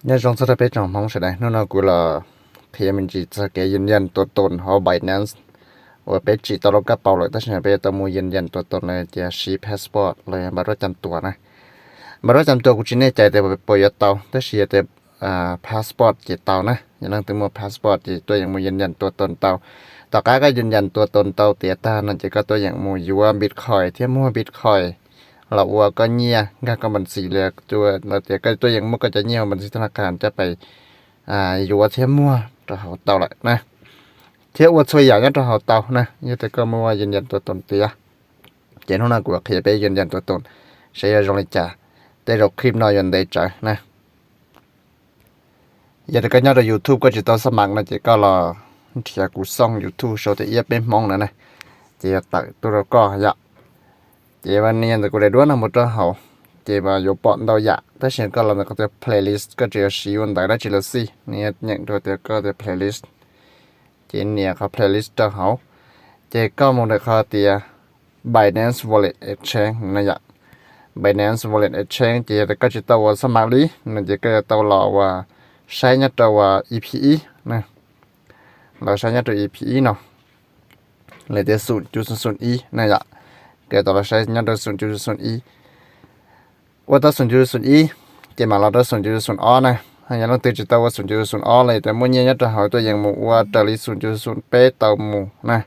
Nyob zoo txog rau peb tsoom Hmoob sawv daws, hnub no kuv los qhia me ntsis txog kev yws yas tua toos hauv Binance uas peb tsim tau lub kab paus lawm, tab sis peb yuav tau mus yws yas tua toos lawm ces siv passport los yog npav ruab cam tuas na. Npav ruab cam tuas kuv tsis nej cai tias puas yuav tau, tab sis yog tias passport ces tau na. Yog leej twg muaj passport ces tuaj yeem mus yws yas tua toos tau. Tom qab koj yws yas tua toos tau tiav tag no ces koj tuaj yeem mus yuav Bitcoin thiab muag Bitcoin los ua koj nyiaj nkag koj npa ntxis li, los tias koj tuaj yeem muab koj cov nyiaj ua npa ntxis thab laj kas coj pais yuav thiab muag rau hauv tau lawm na, thiab ua txhua yam nyob rau hauv tau na, yog tias koj muaj yws yas tua toos tiav. Ces hnub no kuv qhia peb yws yas tua toos saib yuav zoo li cas, tej zaum clip no yuav ntev tsawv na. Yog tias koj nyob rau YouTube koj tsis tau xab mav no ces koj los nrhiav kuv xoo YouTube sau tias Iab Peb Hmoob no na, ces yuav tawm tuaj rau koj yom. Ces mas nias ntawm kuv daim duab no mus rau hauv, ces mas yuav pom ntau yam, tab sis koj los ntawm qhov tias playlist koj tsis yuav siv ua ntawv dab tsi los xij, nws yuav nyeem rau tias koj tias playlist. Ces nias qhov playlist rau hauv, ces koj mus ntawm qhov tias Binance Wallet Exchange no yom. Binance Wallet Exchange ces yog tias koj tsis tau ua xab mav li no ces koj yuav tau los ua saib nyob rau ua E P ib, los saib nyob rau E P ib no, li tias xum cuv xum xum ib na yom. Koj yuav tau los saib nyob rau xum cuv xum xum ib. Ua tau xum cuv xum ib, ces mam los rau xum cuv xum ob na. Yog leej twg tsis tau ua xum cuv xum ob los yog tias muaj nyiaj nyob rau hauv tuaj yeem mus ua raws li xum cuv xum peb tau mus na,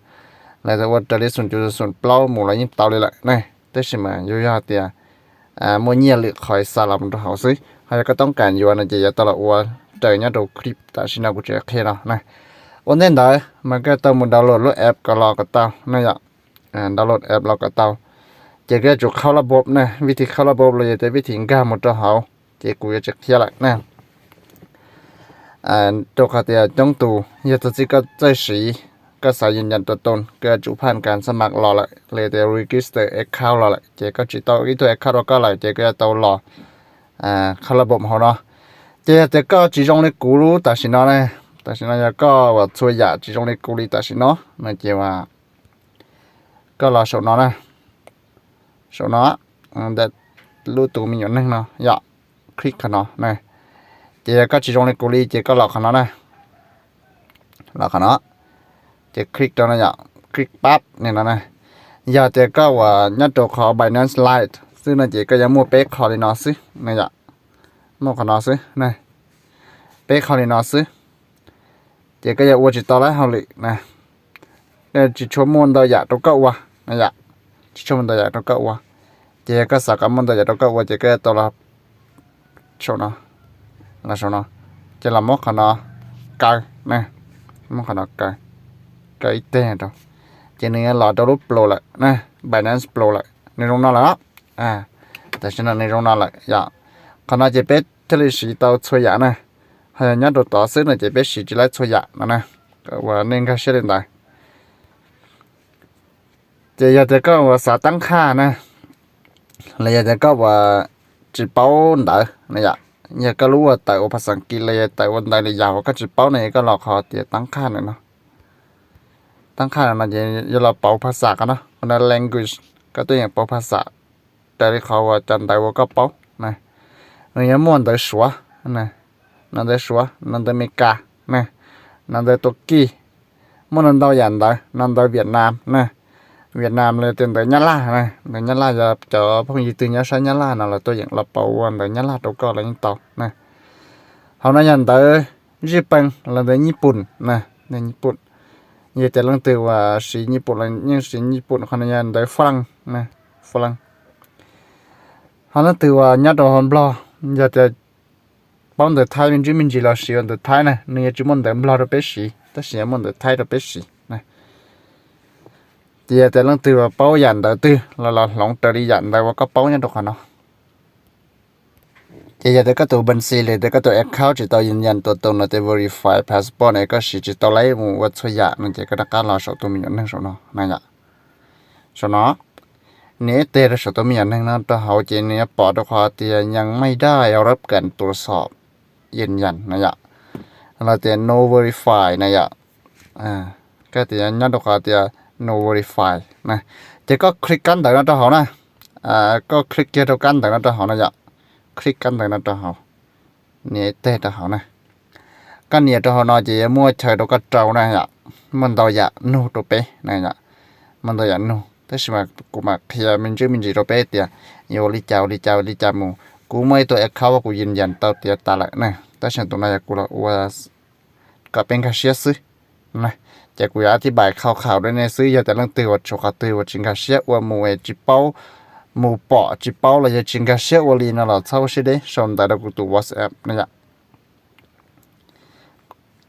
los tias ua raws li xum cuv xum plaub mus los yeej tau li lawm na. Tab sis mas yuav yog tias muaj nyiaj lwm qhov xa los mus rau hauv xwb, ho yog koj toob kas yuav no ces yuav tau los ua raws nyob rau clip tam sim no kuv tseem qhia no na. Ua ntej ntawd mas koj tau mus download lub app kom los kom tau na yom. Download app los kom tau, ces koj yuav tsum khau lab bob na, vib thib khau lab bob los yog tias vib thib nkag mus rau hauv ces kuv yuav tsis qhia lawm na. Rau qhov tias coob tus yog txog txij koj txawj siv, koj xav yws yas tua toos koj yuav tsum phaj kas xab mav los lawm los yog tias register account los lawm ces koj tsis tau ib tug account rau koj lawm ces koj yuav tau los khau lab bob hauv no. Ces yog tias koj tsis zoo li kuv tam sim no na, tam sim no yog koj uas txhua yam tsis zoo li kuv li tam sim no no ces koj los saum no na, saum no, ntawm lub tus me nyuam neeg no yom, click qhov no na. Ces yog koj tsis zoo li kuv li ces koj los qhov no na, los qhov no, ces click rau no yom, click pab li no na. Yog tias koj uas nyob rau qhov Binance Lite xwb no ces koj yuav muaj peb qho li no xwb na yom, muaj qhov no xwb na, peb qho li no xwb. Ces koj yuav ua tsis tau lawm hauj lwm na, tsis tshua muaj ntau yam rau koj ua na yom, tsis tshua muaj ntau yam rau koj ua. Ces yog koj xav kom muaj ntau yam rau koj ua ces koj yuav tau los saum no, los saum no, ces los muab qhov no kaw na, muab qhov no kaw, kaw ib teg rau, ces nws yuav los rau lub Pro lawm na, Binance Pro lawm, nws zoo no lawm. Tam sim no nws zoo no lawm yom. Qhov no ces peb thiaj li siv tau txhua yam na, ho yog nyob rau tod xwb no ces peb siv tsis laib txhua yam no na, uas nej nkag siab li ntawd. Ces yog tias koj uas xav tab qhaj na, los yog tias koj uas tsis paub ntawv na yom, yog koj lub ua tawm ua phas xas kis los yog tawm ua ntawv li yam uas koj tsis paub no es koj los qhov tias tab qhaj no, tab qhaj no ces yuav los pauv phas xas qhov no, qhov no language, koj tuaj yeem pauv phas xas raws li qhov uas cov ntawv uas koj paub na. Nws yuav muaj ntawv Suav, no ntawv Suav, no ntawv Meskas na, no ntawv Turkey, muaj no ntau yam ntawv, no ntawv Vietnam na, Vietnam los tias ntawv Nyab Laj na, ntawv Nyab Laj yog cov phooj ywg twg nyob sab Nyab Laj no los tuaj yeem los pauv ua ntawv Nyab Laj rau koj los yeej tau na. Hauv no yog ntawv Zij Pees los ntawv Nyij Pum na, ntawv Nyij Pum. Yog tias leej twg uas siv Nyij Pum los yeej siv Nyij Pum, qhov no yog ntawv Faraj na, Faraj. Ho leej twg uas nyob rau hauv Nplog, yog tias paub ntawv Thaib me ntsis me ntsis los siv ua ntawv Thaib na, nws yuav tsis muaj ntawv Nplog rau peb siv tab sis yuav muaj ntawv Thaib rau peb siv na. Ces yog tias leej twg uas paub yam ntawv twg los los hloov raws li yam ntawv uas koj paub nyob rau qhov no. Ces yog tias koj tus npees xis los tias koj tus account tsis tau yws yas tua toos no tias verify passport es koj siv tsis tau laib mus ua txhua yam no ces koj rov qab los saum tus me nyuam neeg saum no na yom. Saum no, nias ib teg rau saum tus me nyuam neeg no rau hauv ces nws yuav pom rau qhov tias ยังไม่ได้รับการตรวจสอบยืนยัน na yom, los tias no verify na yom. Koj tias nyob rau qhov tias no verify na, ces koj click kab ntawv no rau hauv na, koj click kiag rau kab ntawv no rau hauv na yom, click kab ntawv no rau hauv. nias ib teg rau hauv na. Koj nias rau hauv no ces yuav muaj chaw rau koj rau na yom. Muaj ntau yam nug rau peb na yom. Muaj ntau yam nug tab sis mas kuv mam qhia me ntsis me ntsis rau peb tias yuav ua li cas ua li cas ua li cas mus. Kuv muaj ib tug account kuv yees yas tau tiav tas lawm na, tab sis tus no yog kuv los ua kom peb nkag siab xwb. Ces kuv yuav a thib pais khau khau rau nej xwb, yog tias leej twg uas tshuav qhov twg uas tsis nkag siab ua mus es tsis paub mus pom tsis paub los yog tsis nkag siab ua li no los txhob ua siab deb sau ntawv rau kuv tus WhatsApp na yom.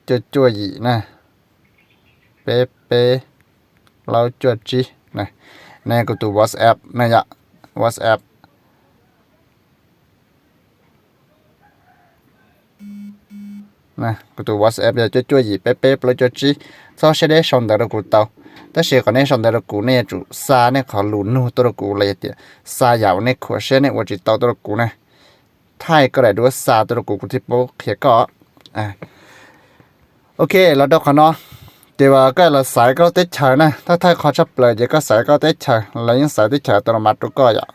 Cuaj cuaj yim na, peb peb plaub cuaj tsib na, kuv tus WhatsApp na yom, WhatsApp. Kuv tus WhatsApp yog cuaj cuaj yim peb peb plaub cuaj tsib. Txhob siab deb sau ntawv rau kuv tau, tab sis kom nej sau ntawv rau kuv nej yuav tsum xa nej qhov lus nug tuaj rau kuv los yog tias xa yam uas nej khuam siab nej ua tsis tau tuaj rau kuv na. Thaij koj daim duab xa tuaj rau kuv kuv thiaj paub qhia koj. Ok, los rau qhov no, ces uas koj los xaiv koj lub teb chaws na, thawj thawj qhov tshaj plaws ces koj xaiv koj teb chaws, lawv yeej xaiv teb chaws tau los mas rau koj yom.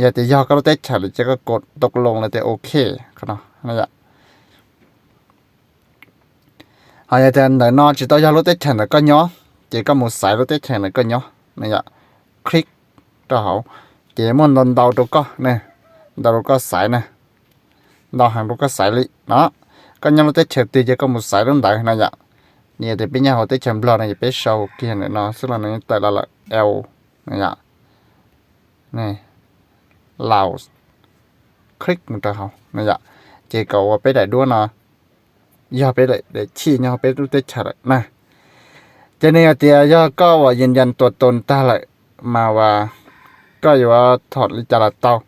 Yog tias yog koj lub teb chaws lawm ces koj kos tau loo lawm tias ok. Qhov no, ho yog tias ntawm no tsis tau yog lub teb chaws ntawm koj nyob, ces koj mus xaiv lub teb chaws ntawm koj nyob na yom. Click rau hauv, ces muaj ntau ntau rau koj, ntau rau koj xaiv na, ntau heev rau koj xaiv li no. Koj nyob lub teb chaws twg ces koj mus xaiv lub ntawd na yom. Yog tias peb nyob hauv teb chaws Nplog no ces peb sau kiag ntawm no xwb los nws yeej tawm los lawm, L na yom. Laos, click mus rau hauv na yom. Ces kom uas peb daim duab no yog peb daim chij nyob hauv peb lub teb chaws lawm na. Ces nws hais tias yog koj uas yees yas tuam toos tag lawm mas uas koj yuav thom li cas los tau.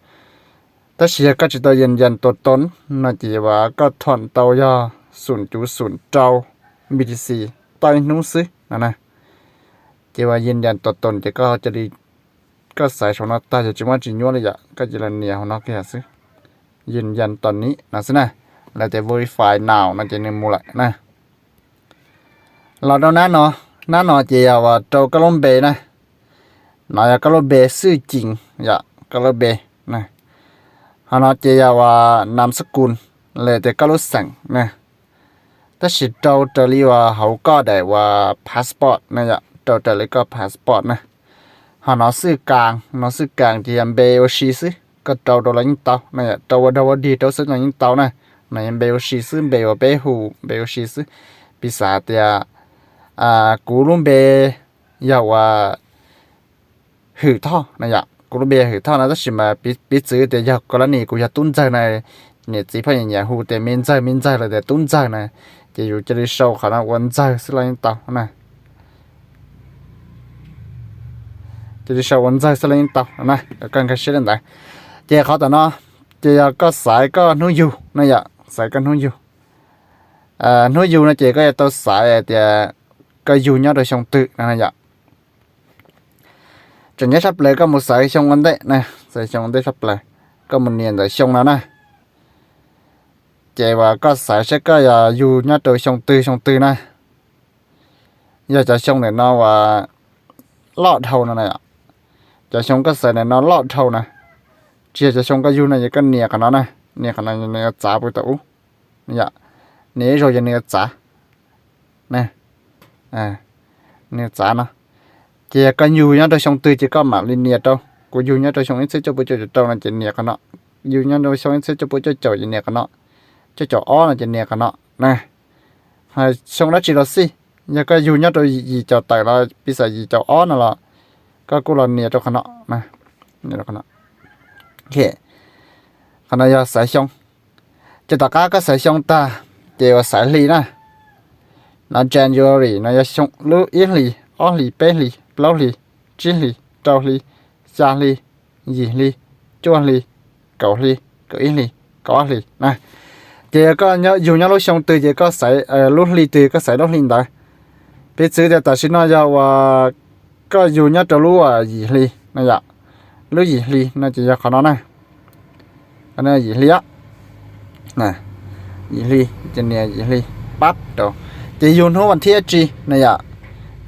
Tab sis yog koj tsis tau yees yas tuam toos no ces uas koj thom tau yog xum cuv xum rau B T C tau ib hnub xwb no na. Ces uas yees yas tuam toos ces koj cia li, koj xaiv saum no tag yog tsis muaj tsis nyuaj li yom, koj cia li nias hauv no kiag xwb. Yees yas tom nim no xwb na, lawv tias verify now no ces nws mus lawm na. Los rau nab no, nab no ces yog uas rau koj lub npe na. No yog koj lub npe xwj cees yom, koj lub npe na. Ho no ces yog uas nam xab kus, lawv tias koj lub xeem na. Tab sis rau raws li uas hauv koj daim uas passport na yom, rau raws li koj passport na. Ho no xwj kaas, no xwj kaas ces yog npe ua si xwb, koj rau rau los yeej tau na yom, rau ua dog ua dig rau xwb los yeej tau na. No yog npe ua si xwb, npe uas peb hu npe ua si xwb. Piv xam hais tias kuv lub npe yog uas Hwm Thoj na yom, kuv lub npe yog Hwm Thoj no tab sis mas piv txwv tias yog kuv lab nis kuv yog Tub Ntxawg na, niam txiv phooj ywg nyiam hu tias me Ntxawg me Ntxawg los tias Tub Ntxawg na, ces yus cia li sau qhov no ua Ntxawg xwb los yeej tau na. Cia li sau ua Ntxawg xwb los yeej tau na, koj nkag siab li ntawd. Ces qhov tom no ces yog koj xaiv koj hnub yug na yom, xaiv koj hnub yug. Hnub yug no ces koj yuav tau xaiv tias koj yug nyob rau xyoo twg no yom. Tseem ceeb tshaj plaws koj mus xaiv xyoo ua ntej na, xaiv xyoo ua ntej tshaj plaws, koj mus nias ntawm xyoo no na. Ces uas koj xaiv saib koj yog yug nyob rau xyoo twg xyoo twg na. Yog cov xyoo ntawm no uas loj dhau no na, cov xyoo koj xaiv ntawm no loj dhau na, tsis yog cov xyoo koj yug no ces koj nias qhov no na, nias qhov no nws yuav txav pw tau ub, nias ib zaug ces nws yuav txav. Nws txav no. Ces yog koj yug nyob rau xyoo twg ces koj mam li nias rau. Kuv yug nyob rau xyoo ib txhiab cuaj pua cuaj caum rau no ces nias qhov no. Yug nyob rau xyoo ib txhiab cuaj pua cuaj caum ces nias qhov no, cuaj caum ob no ces nias qhov no na. Xyoo dab tsi los xij, yog koj yug nyob rau yim caum tawm los piv xam yim caum ob no los koj kuj los nias rau qhov no. Qhov no yog xaiv xyoo. Ces tom qab koj xaiv xyoo tag ces uas xaiv hli na. No January no yog xyoo lub ib hlis, ob hlis, peb hlis, plaub hlis, tsib hlis, rau hlis, xya hlis, yim hlis, cuaj hlis, kaum hlis, kaum ib hlis, kaum ob hlis na. Ces yog koj yug nyob lub xyoo twg ces koj xaiv lub hli twg koj xaiv lub hli ntawd. Piv txwv tias tam sim no yog uas koj yug nyob rau lub yim hli no yom, lub yim hli no ces yog qhov no na. Yim hli, yim hli, ces nias yim hli pab rau. Ces yug hnub vas thib dab tsi na yom,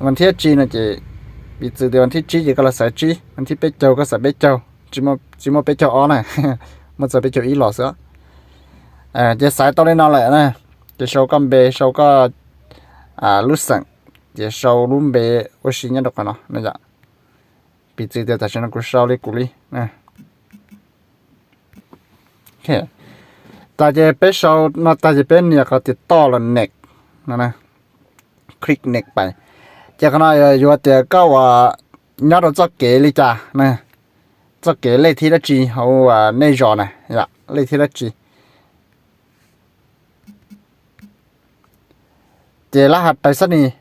vas thib dab tsi no ces piv txwv tias vas thib tsib ces koj los xaiv tsib, vas thib peb caug koj xaiv peb caug, tsis muaj peb caug ob na, muaj txog peb caug ib los xwb. Ces xaiv tau li no lawm na, ces sau koj npe, sau koj lub xeem, ces sau lub npe ua si nyob rau qhov no na yom. Piv txwv tias tam sim no kuv sau li kuv li. Tas ces peb sau no tag ces peb nias qhov tias toj los next no, click next pais. Ces qhov no yuav tias koj ua nyob rau txoj kev li cas na, txoj kev lej thib dab tsi hauv nej zos na, lej thib dab tsi. Ces lab has pais xab nis,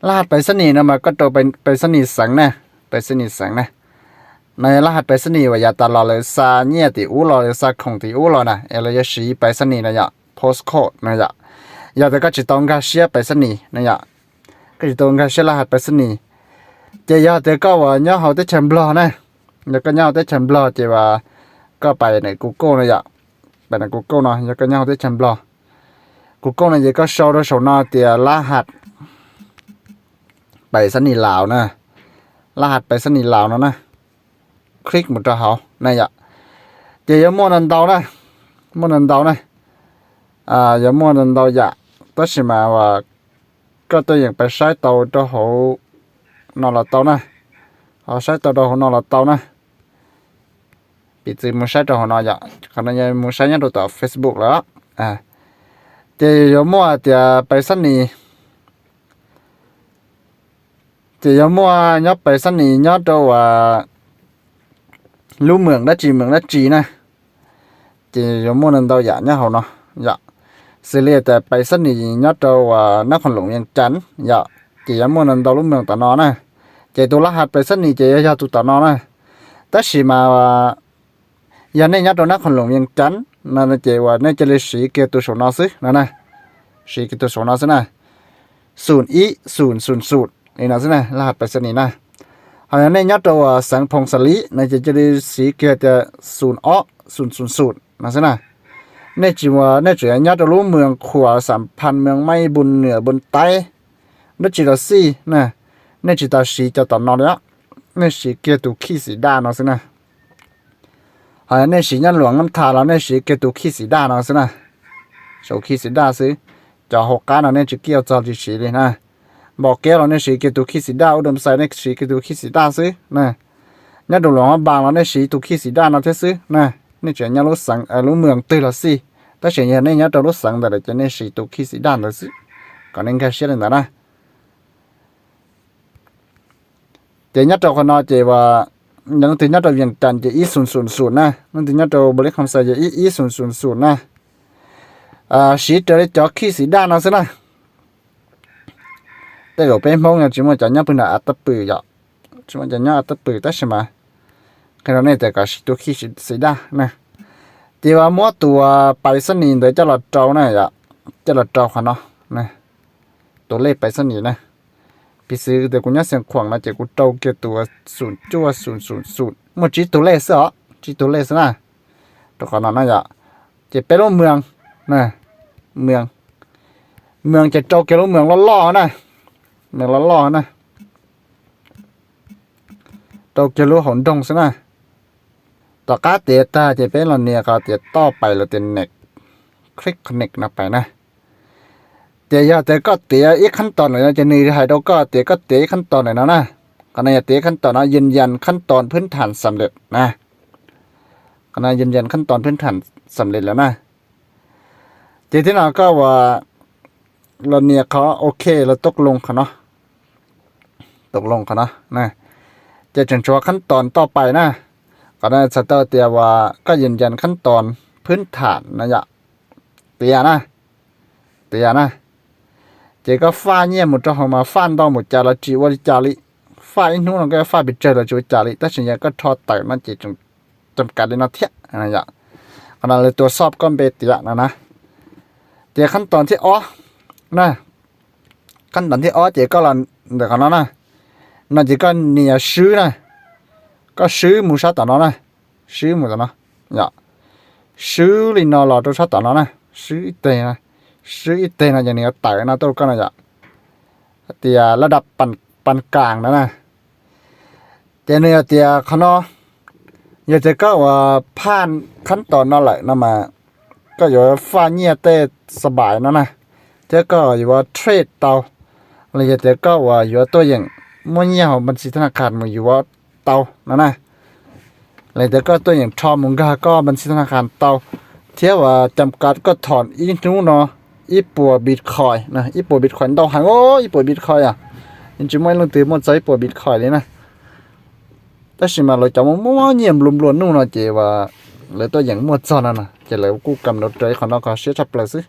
lab has pais xab nis no mas koj rau pais xab nis xeev na, pais xab nis xeev na. No yog lab has pais xab nis uas yav tas los lawv xa nyiaj tim ub los, lawv xa khoom tim ub los na, es lawv yuav siv pais xab nis no yom, postcode no yom. Yog tias koj tsis tau nkag siab pais xab nis no yom, koj tsis tau nkag siab lab has pais xab nis. Ces yog tias koj uas nyob hauv teb chaws Nplog na, yog koj nyob hauv teb chaws Nplog ces uas koj pais ntawm Google no yom, pais ntawm Google no, yog koj nyob hauv teb chaws Nplog, Google no ces koj sau rau saum no tias lab has pais xab nis Laus na, lab has pais xab nis Laus no na, click mus rau hauv na yom. Ces yuav muaj ntau ntau na, muaj ntau ntau na, yuav muaj ntau ntau yam, tab sis mas koj tuaj yeem pais saib tau rau hauv no los tau na, ho saib tau rau hauv no los tau na. Piv txwv mus saib rau hauv no yom, qhov no yog mus saib nyob rau tom Facebook lawm. Ces yuav muaj tias pais xab nis, ces yuav muaj nyob pais xab nis nyob rau uas lub meem dab tsi meem dab tsi na, ces yuav muaj ntau yam nyob hauv no yom. Xws li tias pais xab nis nyob rau uas Nab Khoom Loom Vias Cas yom, ces yuav muaj ntau lub meem tom no na. Ces tus lab has pais xab nis ces yuav yog tus tom no na. Tab sis mas yog nej nyob rau Nab Khoom Loom Vias Cas no ces uas nej cia li siv kiag tus saum no xwb no na, siv kiag tus saum no xwb na, xum ib xum xum xum li no xwb na, lab has pais xab nis na. Ho yog nej nyob rau uas xeev Phoos Xas Lis no ces cia li siv kiag tias xum ob xum xum xum no xwb na. Nej tsis, nej tseem nyob rau lub mees Khuam, Xam Phas, mees Maij, Npus Nwm, Npus Taib, dab tsi los xij na, nej tsis tas siv cov tom no li, nej siv kiag tus khij xim daj no xwb na. Ho yog nej siv nyob Luam Nab Thas los nej siv kiag tus khij xim daj no xwb na, saum khij xim daj xwb. Cov hauv qab no nej tsis kiaj txog tsis siv li na. Npom Kev los nej siv kiag tus khij xim daj, Ub Doo Xais nej siv kiag tus khij xim daj xwb na. Nyob rau Luam Phas Npas los nej siv tus khij xim daj no thiab xwb na. Nej tseem nyob lub xeev, lub mees twg los xij, tab sis yog nej nyob rau lub xeev ntawd lawm ces nej siv tus khij xim daj ntawd xwb, kom nej nkag siab li ntawd na. Ces nyob rau qhov no ces uas yog leej twg nyob rau Vias Cas ces ib xum xum xum na, leej twg nyob rau Npus Lis Khoos Xais ces ib ib xum xum xum na. Siv raws li cov khij xim daj no xwb na. Tej zaum peb Hmoob yog tsis muaj cov nyob pw nram av tab pwm yom, tsis muaj cov nyob av tab pwm tab sis mas qhia rau nej tias kom siv tus khij xim daj na. Ces uas muab tus pais xab nis ntawd coj los rau na yom, coj los rau qhov no, tus lej pais xab nis na. Piv xwv tias kuv nyob Xeev Khuam no ces kuv rau kiag tus xum cuaj xum xum xum, muaj tsib tug lej xwb os, tsib tug lej xwb na. Rau qhov no na yom, ces peb lub mees, mees, mees ces rau kiag lub mees loj loj na, mees loj loj na, rau kiag lub hauv nroog xwb na. Tom qab tiav tag ces peb los nias qhov tias toj pais los tias next, click next no pais na. Ces yog tias koj tiav ib khab toos lawm no ces nws hais rau koj tias koj tiav ib khab toos lawm no na. Qhov no yog tiav ib khab toos no,ยืนยันขั้นตอนพื้นฐานสำเร็จ na. Qhov no ยืนยันขั้นตอนพื้นฐานสำเร็จ lawm na. Ces thiab no koj uas los nias qhov ok los tau loo qhov no, tau loo qhov no. Ces tseem tshuav khab toos toj pais na. Qhov no txhais tau tias uas koj ยืนยันขั้นตอนพื้นฐาน no yom. Tiav na, tiav na. Ces koj faj nyiaj mus rau hauv mas faj ntau mus cas los tsis ua li cas li. Faj ib hnub no koj faj pes tsawg los tsis ua cas li, tab sis yog koj rho tawm no ces tseem kav li no thiab. Qhov no lawv tua xoj koj npe tiav no na. Ces khab toos thib ob na, khab toos thib ob ces koj los ntawm qhov no na, no ces koj nias swb na, koj swb mus sab tom no na, swb mus tom no, yom, swb li no los rau sab tom no na, swb ib teg, swb ib teg no ces nws yuav tawm no tuaj rau koj no yom, hais tias lab dab pas kas no na. Ces nws hais tias qhov no, yog tias koj uas phaj khab toos no lawm no mas koj yuav faj nyiaj tej xab pais no na, thiab koj yuav trade tau, los yog tias koj uas yuav tuaj yeem muaj nyiaj hauv npas ntxis thab na khas mus yuav tau no na, los yog tias koj tuaj yeem rho mus nkag koj npas ntxis thab na khas tau, thiab uas cam kav koj thom ib hnub no ib puas bitcoin, ib puas bitcoin ntau heev os, ib puas bitcoin os, yeej tsis muaj ib leej twg muaj txog ib puas bitcoin li na. Tab sis mas lawv cov muaj muaj nyiaj nplua nplua nuj no ces uas lawv tuaj yeem muaj txog no no ces lawv kuj kam nrau raws qhov no qhov siab tshaj plaws xwb.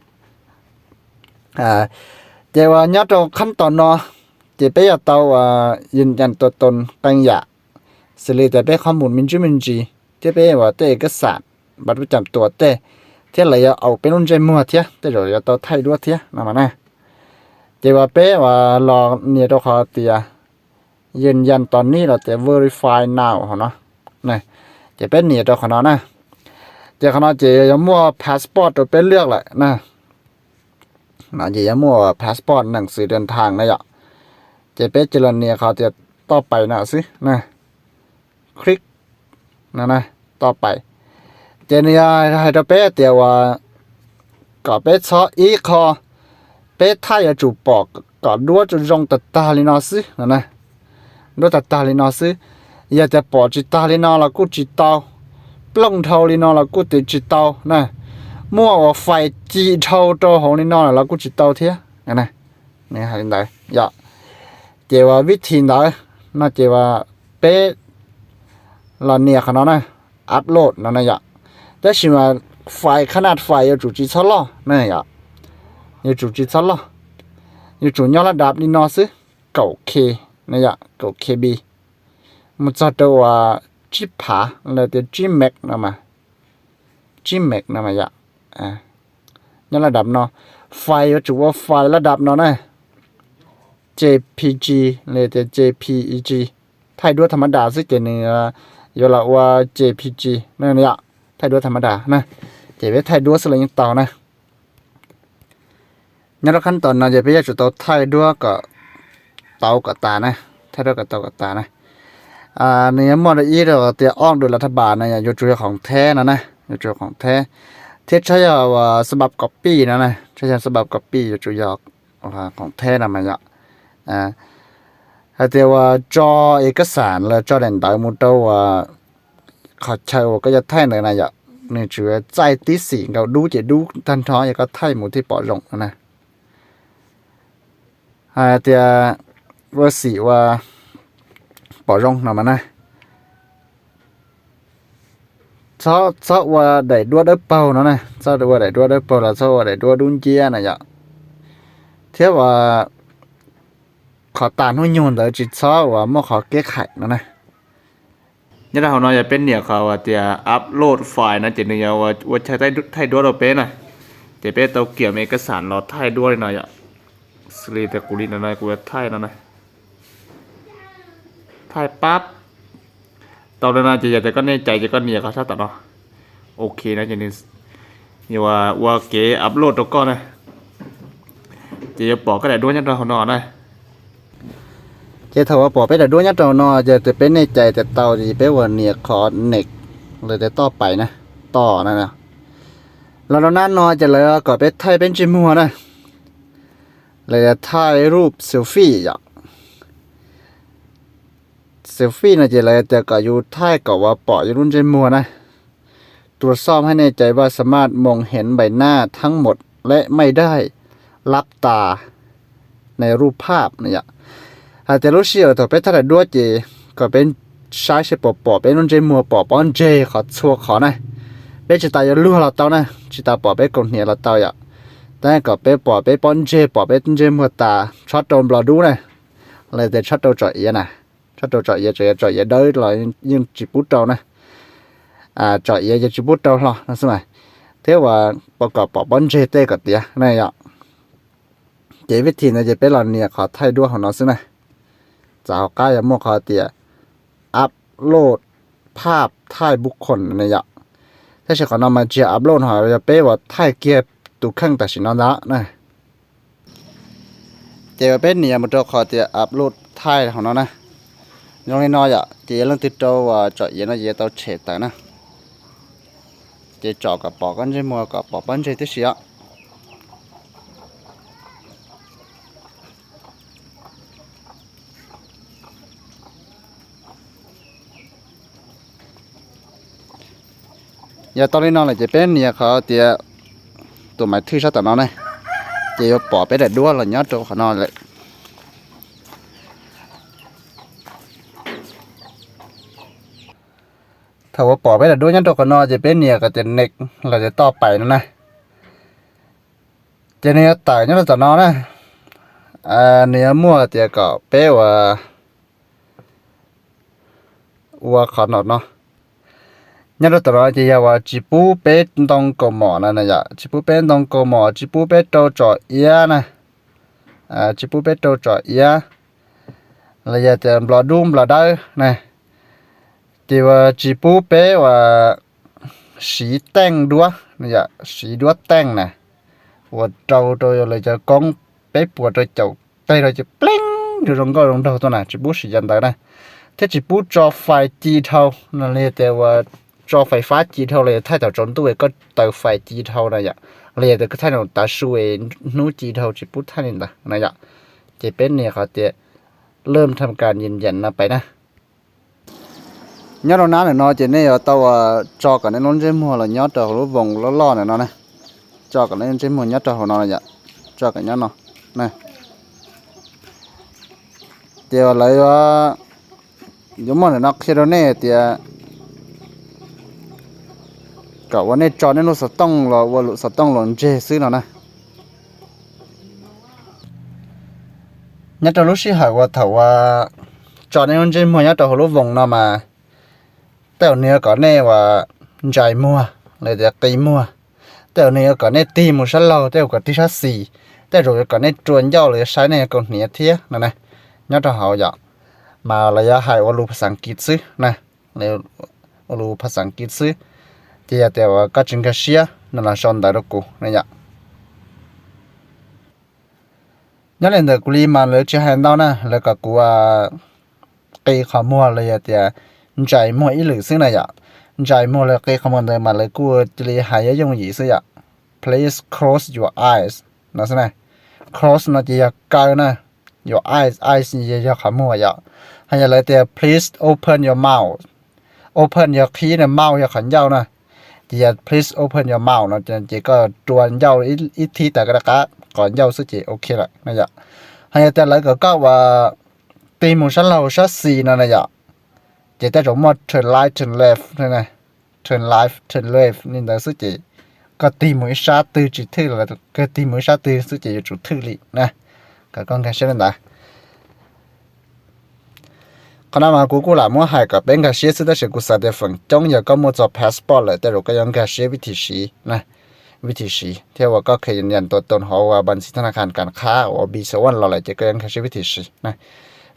Ces uas nyob rau qhab tos no ces peb yuav tau uas yws yas tua toos qee yam, xws li tias peb qhob mus me ntsis me ntsis thiab peb uas tej ib kab xam npaj rub cam tua tej, thiab lawv yuav aus peb lub ntsej muag thiab tej zaum yuav tau thaij duab thiab no mas na. Ces uas peb uas los nias rau qhov tias yws yas tos nib los tias verify now hauv no, ces peb nias rau qhov no na. Ces qhov no ces yuav muaj passport rau peb lwaj lawm na. No ces yuav muaj passport neem xwm daj thas na yom. Ces peb cia los nias qhov tias toj pais no xwb na, click no, toj pais. Ces nws yog hais rau peb tias uas kom peb txhob ib qho, peb thaij yuav tsum pom kom duab zoo tag tag li no xwb no na, duab tag tag li no xwb. Yog tias pom tsis tag li no los kuj tsis tau, plooj dhau li no los kuj tsis tau na, muaj uas fais ci dhau rau hauv li no los kuj tsis tau thiab. Nws hais li ntawd yom. Ces uas vib thim ntawd no ces uas peb los nias qhov no na, upload no na yom. Tab sis mas fais khab naj fais yuav tsum tsis txhob loj na yom, yuav tsum tsis txhob loj, yuav tsum nyob laj dab li no xwb, kaum K na yom, kaum K B, mus txog rau uas tsib phav los tias tsib meg no mas, tsib meg no mas yom, nyob laj dab no, fais yuav tsum ua fais laj dab no na, J P G los tias J P E G, thaij duab tham mab das xwb ces nws yuav los ua J P G no yom, thaij duab tham mab das na, ces peb thaij duab xwb los yeej tau na. Nyob rau qhab tos no ces peb yuav tsum tau thaij duab kom tau kom tas na, thaij duab kom tau kom tas na. Nws yuav muaj ib rau tias ob dua lav thab pas no yom, yuav tsum yog khoom theb no na, yuav tsum khoom theb, thiab tshab yog uas xab pab kos pij no na, tshab yog xab pab kos pij yuav tsum yog khoom theb no mas yom. Hais tias uas tso ib kab xam los tso daim ntawv mus rau uas qhov chaw uas koj yuav thaij ntawd na yom, nws tsuas txaij tib xim nkaus dub ces dub tag nrho, yog koj thaij mus thiaj pom zoo no na. Hais tias ua xim uas pom zoo no mas na, txhob ua daim duab dawb paug no na, txhob ua daim duab dawb paug los txhob ua daim duab dub nciab na yom, thiab uas qhov tas hnub nyoog ntawd tsis txhob uas muaj qhov keb khais no na. Nyob rau hauv no yog peb nias qhov uas tias upload file no ces nws yuav ua chaw thaij duab rau peb na. Ces peb tau kiam me kab xam los thaij duab li no yom. Xws li tias kuv li no no kuv yuav thaij no na. Thaij pab tau li no ces yog tias koj nej cais ces koj nias qhov sab tom no. Ok no ces nws yuav ua kev upload rau koj na. Ces yuav pom koj daim duab nyob rau hauv no na. Ces thaum uas pom peb daim duab nyob rau no ces tias peb nej cais tias tau ces peb ua nias qhov next los tias toj pais na, toj na. Los rau nab no ces lawv kom peb thaij peb ntsej muag na, lawv thaij rup selfie yom. Selfie no ces lawv tias kom yus thaij kom uas pom yus lub ntsej muag na. ตรวจสอบให้แน่ใจว่าสามารถมองเห็นใบหน้าทั้งหมด และไม่ได้หลับตาในรูปภาพ no yom. Hais tias lub sij hawm thaum peb thaij daim duab ces kom peb saib seb puas pom peb lub ntsej muag pom pob ntseg qhov txhua qhov na. Peb tsis tas yuav luag los tau na, tsis tas pom peb kaus hniav los tau yom. Tab kom peb pom peb pob ntseg, pom peb ntsej muag tas, txhob rau nplos dub na, los tias txhob rau tsom iav na. Txhob rau tsom iav, tsom iav, tsom iav dawb los yeej tsis pub rau na. Tsom iav ces tsis pub rau hlo no xwb mas, thiab uas pom kom pom pob ntseg tej kom tiav na yom. Ces vib thim ntawd ces peb los nias qhov thaij duab hauv no xwb na. Txawm hauv qab yuav muaj qhov tias upload ภาพถ่ายบุคคล no yom. Tab sis qhov no mas tsis yog upload, ho yog peb uas thaij kiag tus kheej tam sim no ntag na. Ces uas peb nias mus rau qhov tias upload thaij hauv no na. Zoo li no yom, ces yog leej twg rau uas tsom iav no ces yuav tau tshem tawm na. Ces tsom kom pom koj ntsej muag kom pom pob ntseg tib si os. Yog tau li no lawm ces peb nias qhov tias tus maiv thwj sab tom no ne, ces yuav pom peb daim duab los nyob rau qhov no lawm. Thaum uas pom peb daim duab nyob rau qhov no ces peb nias kom tias next los tias toj pais no na. Ces nws yuav tawm nyob rau tom no na. Nws yuav muaj tias kom peb ua, ua qhov no no. Nyob rau tom no ces yog uas tsis pub peb ntoo kaus mom na yom, tsis pub peb ntoo kaus mom, tsis pub peb rau tsom iab na, tsis pub peb rau tsom iab, los yog tias nplog dub nplog dawb na. Ces uas tsis pub peb uas siv teej duab, siv duab teej na, uas rau rau lawv cov koob peb puas rau caum teg rau ces pleeb rau zoo nkauj zoo nraug tuaj na, tsis pub siv cov ntawd na. Thiab tsis pub tso fais ci dhau no, los yog tias uas tso fais fab ci dhau los yog thaij thaum tsaus ntuj es koj taws fais ci dhau na yom, los yog tias koj thaij thaum tav su es hnub ci dhau tsis pub thaij li ntawd na yom. Ces peb nias qhov tias lwm tham kas yim yam no pais na. Nyob rau nab ntawm no ces nej yuav tau tso kom nej lub ntsej muag los nyob rau hauv lub voos loj loj ntawm no na. Tso kom nej lub ntsej muag nyob rau hauv no yom, tso kom nyob no. Ces lawv yuav, yuav muaj ntawm no qhia rau nej tias kom uas nej tso nej lub xov tooj los ua lub xov tooj los ntseg xwb no na. Nyob rau lub sij hawm uas thaum uas tso nej lub ntsej muag nyob rau hauv lub voos no mas tej zaum nws yuav kom nej uas ntsais muag los tias qi muag, tej zaum nws yuav kom nej tig mus sab laug, tej zaum kom tig sab xis, tej zaum yuav kom nej rua ncauj los yuav saib nej yuav kaus hniav thiab no na. Nyob rau hauv yom, mas lawv yuav hais ua lus phas xas kiv xwb na, ua lus phas xas kiv xwb. Ces yog tias uas koj tsis nkag siab no los sau ntawv rau kuv na yom. Nyob li ntawm kuv li mas lawv tsis hais ntau na, lawv kom kuv qi qhov muag los yog tias ntsais muag ib lwm xwb na yom. Ntsais muag los qi qhov muag ntawd mas lawv kuj cia li hais yooj yim xwb yom. Please close your eyes no xwb na. Close no ces yog kaw na, your eyes, eyes yog qhov muag yom. Ho yog lawv tias please open your mouth, open yog qhib na, mouth yog qhov ncauj na. Ces yog please open your mouth no ces koj rua ncauj ib thib tas koj rov qab qhov ncauj xwb ces ok lawm na yom. Ho yog tias lawv kom koj uas tig mus sab laug sab xis no na yom, ces tej zaum muaj turn right, turn left, turn right, turn left li ntawd xwb ces koj tig mus ib sab twg tsis thwj, koj tig mus ib sab twg xwb ces yuav tsum thwj li na. Kom koj nkag siab li ntawd. Qhov no mas kuv kuj lam muab hais kom peb nkag siab xwb tab sis kuv xav tias feem coob yog koj muaj txog passport lawm tej zaum koj yuav nkag siab vib thim siv, vib thim siv thiab uas koj khev yas tua toos hauv uas npas ntxis thab na khas kas qhab uas bi xav ua los lawm ces koj yuav nkag siab vib thim siv na.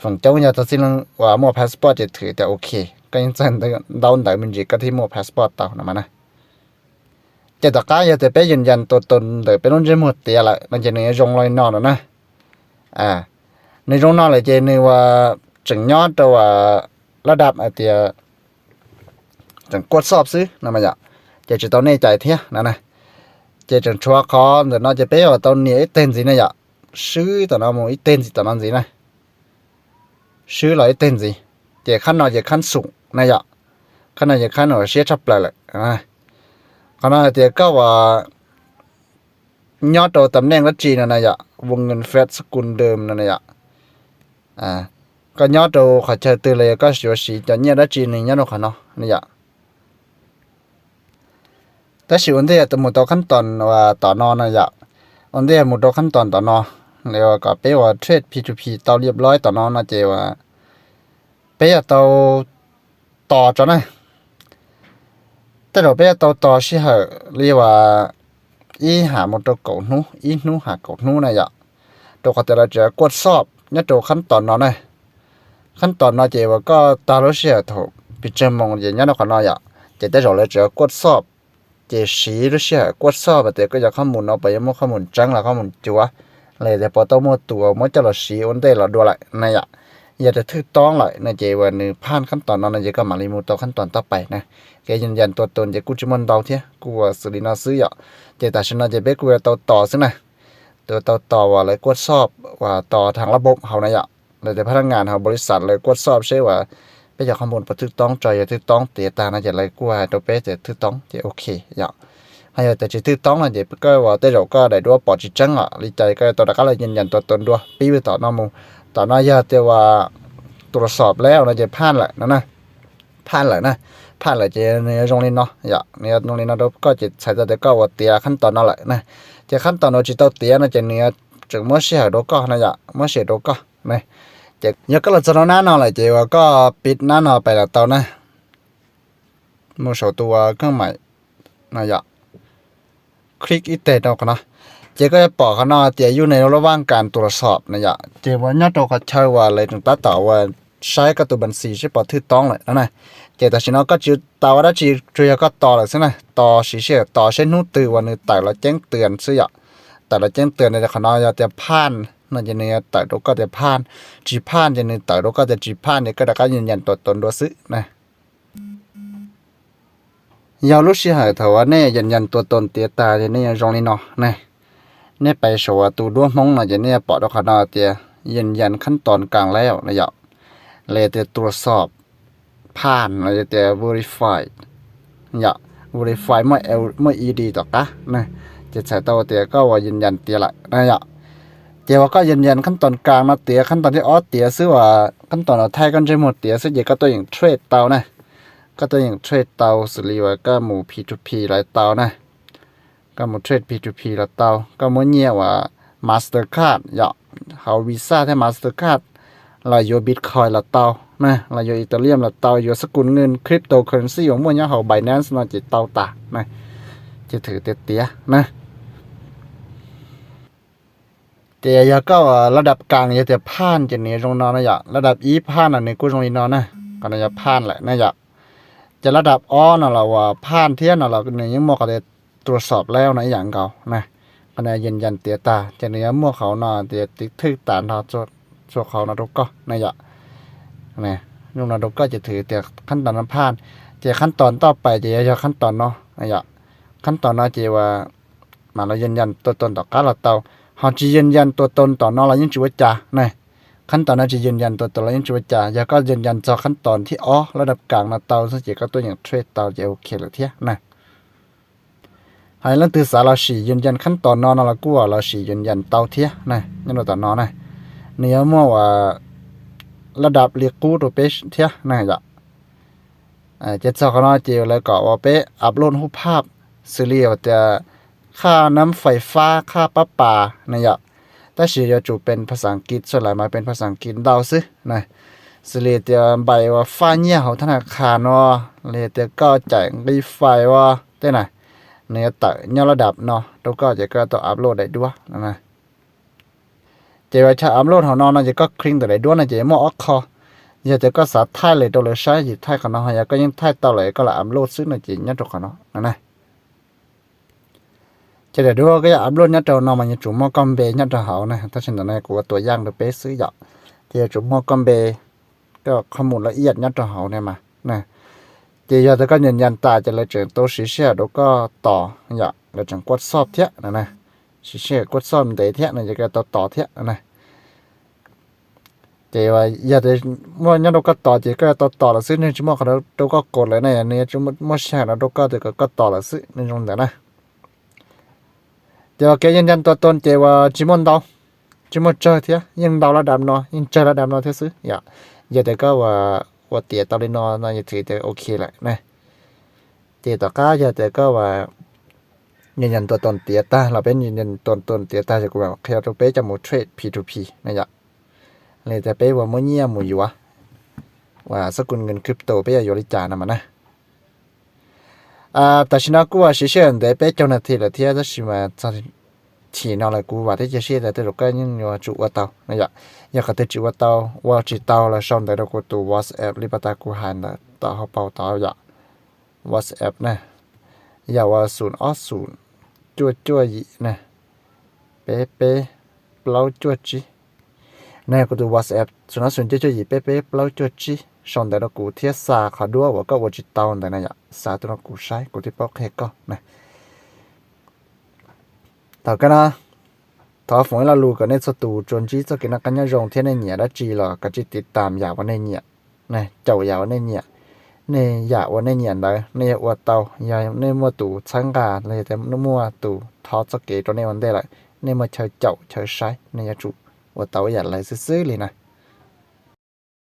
Feem coob yog txog txij uas muaj passport ces thwm tias ok, koj yeej txawj ntau ntawv me ntsis koj thiaj muaj passport tau no mas na. Ces tom qab yog tias peb yas tua toos ntawm peb lub ntsej muag tiav lawm no ces nws yuav zoo li no no na. Nws zoo no lawm ces nws uas tseem nyob rau laj dab hais tias tseem kuaj xob xwb no yom, ces tsis tau nej cais thiab no na. Ces tseem tshuav qhov ntawm no ces peb yuav tau nias ib teg ntxiv na yom, swb tom no mus ib teg ntxiv tom no ntxiv na, swb los ib teg ntxiv. Ces khab no ces khab xum na yom, khab no ces khab uas siab tshaj plaws lawm. Qhov no hais tias koj uas nyob rau tam neej dab tsi no na yom, voo nkees fes xab kus ntees no na yom, koj nyob rau qhov chaw twg los yog koj yuav siv cov nyiaj dab tsi nws nyob rau qhov no na yom. Tab sis ua ntej mus rau khab toos uas tom no na yom, ua ntej mus rau khab toos tom no, li uas kom peb uas trade P two P tau liab loib tom no no ces uas peb yuav tau tos tso na. Tej zaum peb yuav tau tos sij hawm li uas ib ham mus rau kaum hnub, ib hnub ham kaum hnub na yom, rau qhov tias lawv tseem kuaj xob nyob rau khab toos no na. Khab toos no ces uas koj tag lub sij hawm thaum pes tsawg moos ces nyob rau qhov no yom, ces tej zaum lawv tseem kuaj xob. Ces siv lub sij hawm kuaj xob mas tias koj yuav qhob mus no puas yuav muaj qhob mus tseeb los qhob mus cuav, los yog tias puas tau muaj tus uas muab coj los siv ua ntej los dua lawm na yom. Yog tias thwj toob lawm no ces uas nws phaj khab toom no no ces koj mam li mus tau khab toom toj pais na. Kev yws yas tuas toos ces kuj tsis muaj ntau thiab, kuj uas xws li no xwb yom. Ces tam sim no ces peb kuj yuav tau tos xwb na. Tus tau tos uas lawv kuaj xoj uas tos thaj lab npob hauv na yom, lawv tias phaj nab ngas hauv npaum li xam lawv kuaj xoj seb uas peb cov qhob mus puas thwj toob tso, yog thwj toob tiav tag no ces lawv kuj hais rau peb tias thwj toob ces ok yom. Ho yog tias tsis thwj toob no ces koj uas tej zaum koj daim duab pom tsis tseeb os, li cas koj yuav tau rov qab los yws yas tuas toos dua pib tom no mus. Tom no yog tias uas tuas xom lawm no ces phaj lawm no na, phaj lawm na, phaj lawm ces nws yuav zoo li no yom, nws yuav zoo li no rau koj ces txhais tau tias koj uas tiav khab toom no lawm na. Ces khab toom no tsis tau tiav no ces nws yuav tseem muab sij hawm rau koj na yom, muab sij hawm rau koj na. Ces yog koj los txog rau nab no lawm ces uas koj piv nab no pais los tau na, mus saum tus uas keeb maim no yom, click ib teg rau qhov no. Ces koj yuav pom qhov no tias use nws lub vaj kas tuas xom na yom, ces uas nyob rau qhov chaw uas lawv tseem tab tom uas saib koj tus npas xis seb puas thwj toob lawm no na. Ces tam sim no koj tsis tau ua dab tsi, tsuas yog koj tos lawm xwb na, tos siv sij hawm tos seb hnub twg uas nws tawm los ceeb tws xwb yom. Tawm los ceeb tws no qhov no yog tias phaj no ces nws yuav tawm rau koj tias phaj, tsis phaj ces nws tawm rau koj tias tsis phaj ces koj rov qab yws yas tuas toos dua xwb na. Yog lub sij hawm thaum uas nej yws yas tuas toos tiav tag ces nej yuav zoo li no na. Nej pais saum uas tus duab Hmoob no ces nej yuav pom rau qhov no tias yws yas khab toom kas lawm na yom, los yog tias tuas xom phaj los yog tias verify yom, verify muaj ed tom qab na, ces txhais tau tias koj uas yws yas tiav lawm na yom. Ces uas koj yws yas khab toom kas no tiav, khab toom thib ob tiav xwb uas khab toom no thaij koj ntsej muag tiav xwb ces koj tuaj yeem trade tau na. Koj tuaj yeem trade tau xws li uas koj mus P to P los tau na. Koj mus trade P to P los tau, koj muab nyiaj uas Mastercard yom, hauv Visa thiab Mastercard los yuav Bitcoin los tau na, los yuav Ethereum los tau, yuav xab kum nws cryptocurrency uas muaj nyob hauv Binance no ces tau tas na. Ces thwm tiav tiav na. Ces yog koj lab dab kas yog tias phaj ces nws yuav zoo no na yom, lab dab ib phaj no nws kuj zoo li no na, qhov no yog phaj lawm na yom. Ces lab dab ob no los uas phaj thiab no los nws yeej muaj qhov tias tuas xom lawm no ib yam nkaus na. Qhov no yws yas tiav tag ces nws yuav muaj qhov no tias tiv thwj tas nrho txhua qhov no rau koj na yom. Zoo no rau koj ces thwm tias khab toom no phaj, ces khab toom toj pais ces yog khab toom no yom. Khab toom no ces uas mam los yws yas tuas toos tom qab los tau, ho tsis yws yas tuas toos tom no los yeej tsis ua cas na. Khab toom no tsis yws yas tuas toos los yeej tsis ua cas, yog koj yws yas txog khab toom thib ob lab dab kas no tau xwb ces koj tuaj yeem trade tau ces ok lawm thiab na. Ho leej twg xav los sim yws yas khab toom no no los kuj los sim yws yas tau thiab na, nyob rau tom no na. Nws yuav muaj uas lab dab li qub rau peb thiab na yom. Ces txog qhov no ces lawv kom uas peb upload hub phaj xws li uas tias khaj nab fais fab, khaj pab pas na yom. Tab sis yuav tsum pes phas xas as kiv, txhua lawm mas pes phas xas as kiv ntau xwb na. Xws li tias npais uas faj nyiaj hauv thab nas khas no, li tias koj caim nqi fais ua tej na, nws yuav tawm nyob lab dab no rau koj ces koj tau upload daim duab no. Ces ua chaw upload hauv no no ces koj click ntawm daim duab no ces muaj ob qho. Yog tias koj xav thaij li rau lawv saib ces thaij qhov no, ho yog koj yeej thaij tau lawm koj lam upload xwb no ces nyob rau qhov no no na. Ces daim duab koj yuav upload nyob rau no mas yuav tsum muaj koj npe nyob rau hauv na, tab sis ntawm no kuv ua tua yaj rau peb xwb yom. Ces yuav tsum muaj koj npe, koj qhov mus laj iaj nyob rau hauv ne mas. Ces yog tias koj yws yas tas ces lawv tseem tau siv sij hawm rau koj tos yom, lawv tseem kuaj xoj thiab no na. Siv sij hawm kuaj xoj ntev thiab no ces koj tau tos thiab no na. Ces yog tias muaj nyob rau koj tos ces koj tau tos lawm xwb, nws tsis muaj qhov rau koj kaus lawm na, nws yuav tsum muaj sij hawm no rau koj tias kom koj tos lawm xwb, nws zoo ntawd na. Ces ua kev yws yas tuaj toos ces uas tsis muaj ntau, tsis muaj tsawg thiab, yeej ntau lab dab no, yeej tsawg lab dab no thiab xwb yom. Yog tias koj ua tiav tau li no no yog tias ok lawm na. Ces tom qab yog tias koj ua yws yas tuaj toos tiav tag los peb yws yas tuaj toos tiav tag ces kuv mam qhia rau peb coj mus trade P to P na yom. Li tias peb ua muab nyiaj mus yuav, ua xab kum nws crypto peb yuav yuav li cas no mas na. Tam sim no kuj ua siv sij hawm ntev peb caug nas this lawm thiab, tab sis mas txog chim no lawm kuv vam thiab cia siab tias tej zaum koj yeej yuav tsum ua tau na yom. Yog qhov twg tsis ua tau, ua tsis tau los sau ntawv rau kuv tus WhatsApp li pas tas kuv hais ntawd tom hauv paus tod yom. WhatsApp na, yog ua xum ob xum cuaj cuaj yim na, peb peb plaub cuaj tsib. Nov yog kuv tus WhatsApp, xus no xus cuaj cuaj yim peb peb plaub cuaj tsib, sau ntawv rau kuv thiab xa qhov duab uas koj ua tsis tau ntawd na yom, xa tuaj rau kuv saib kuv thiaj paub qhia koj na. Thaum kawg no, thov foom ib lo lus kom nej txhua tus tsuas ntsib txoj kev noj qab nyob zoo thiab nej nyiam dab tsi los kav tsij tiv tam yam uas nej nyiam, caum yam uas nej nyiam. Nej yam uas nej nyiam ntawd nej yuav ua tau, yog nej muaj tus txhawb nqa los yog tias muaj tus thov txoj kev rau nej ua ntej lawm, nej muaj chaw caum chaw saib nej yuav tsum ua tau ib yam lawv xwb xwb li na.